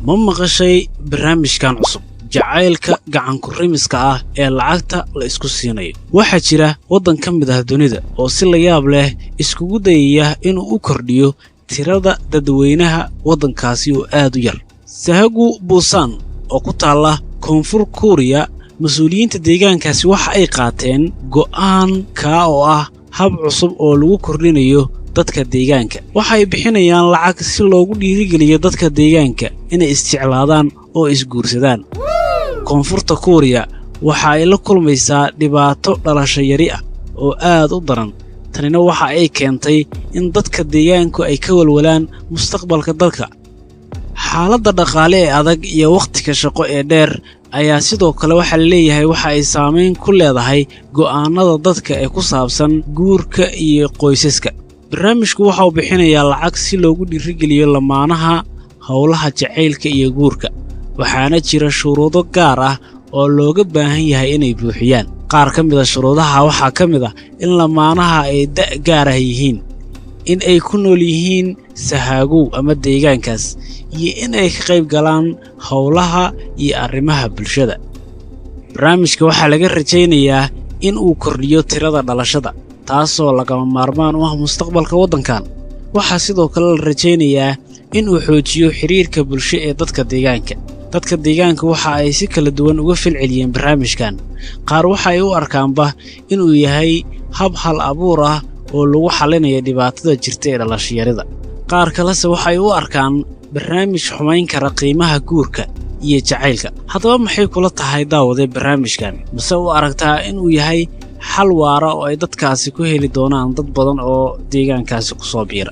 Ma maqashay barnaamijkan cusub, jacaylka gacanku-rimiska ah ee lacagta la isku siinayo? Waxaa jira waddan ka mid ah dunida oo si la yaab leh iskugu dayaya inuu u kordhiyo tirada dadweynaha waddankaasi oo aad u yar. Sahagu Buusaan oo ku taalla Koonfur Kuuriya, mas-uuliyiinta deegaankaasi waxa ay qaateen go'aan kaa oo ah hab cusub oo lagu kordhinayo dadka deegaanka. Waxay bixinayaan lacag si loogu dhiirigeliyo dadka deegaanka inay isjeclaadaan oo isguursadaan. Koonfurta Kuuriya waxa ay la kulmaysaa dhibaato dhalasho yari ah oo aad u daran. Tanina waxa ay keentay in dadka deegaanku ay ka walwalaan mustaqbalka dalka. Xaaladda dhaqaale ee adag iyo wakhtiga shaqo ee dheer ayaa sidoo kale waxaa la leeyahay waxa ay saamayn ku leedahay go'aannada dadka ee ku saabsan guurka iyo qoysaska. Barnaamijku waxa uu bixinayaa lacag si loogu dhiirigeliyo lamaanaha howlaha jacaylka iyo guurka, waxaana jira shuruudo gaar ah oo looga baahan yahay inay buuxiyaan. Qaar ka mid a shuruudaha waxaa ka mid ah in lamaanaha ay da' gaar ah yihiin, in ay ku nool yihiin Sahaagow ama deegaankaas, iyo in ay ka qayb galaan howlaha iyo arrimaha bulshada. Barnaamijka waxaa laga rajaynayaa in uu kordhiyo tirada dhalashada, taasoo lagama maarmaan u ah mustaqbalka waddankan. Waxaa sidoo kale la rajaynayaa in uu xoojiyo xidhiirka bulsho ee dadka deegaanka. Dadka deegaanka waxa ay si kala duwan uga falceliyeen barnaamijkan. Qaar waxa ay u arkaanba inuu yahay hab hal abuur ah oo lagu xallinayo dhibaatada jirta ee dhalashayarida. Qaar kalese waxay u arkaan barnaamij xumayn kara qiimaha guurka iyo jacaylka. Haddaba maxay kula tahay, daawade, barnaamijkan? Mase u aragtaa inuu yahay xal waara oo ay dadkaasi ku heli doonaan dad badan oo deegaankaasi ku soo biira?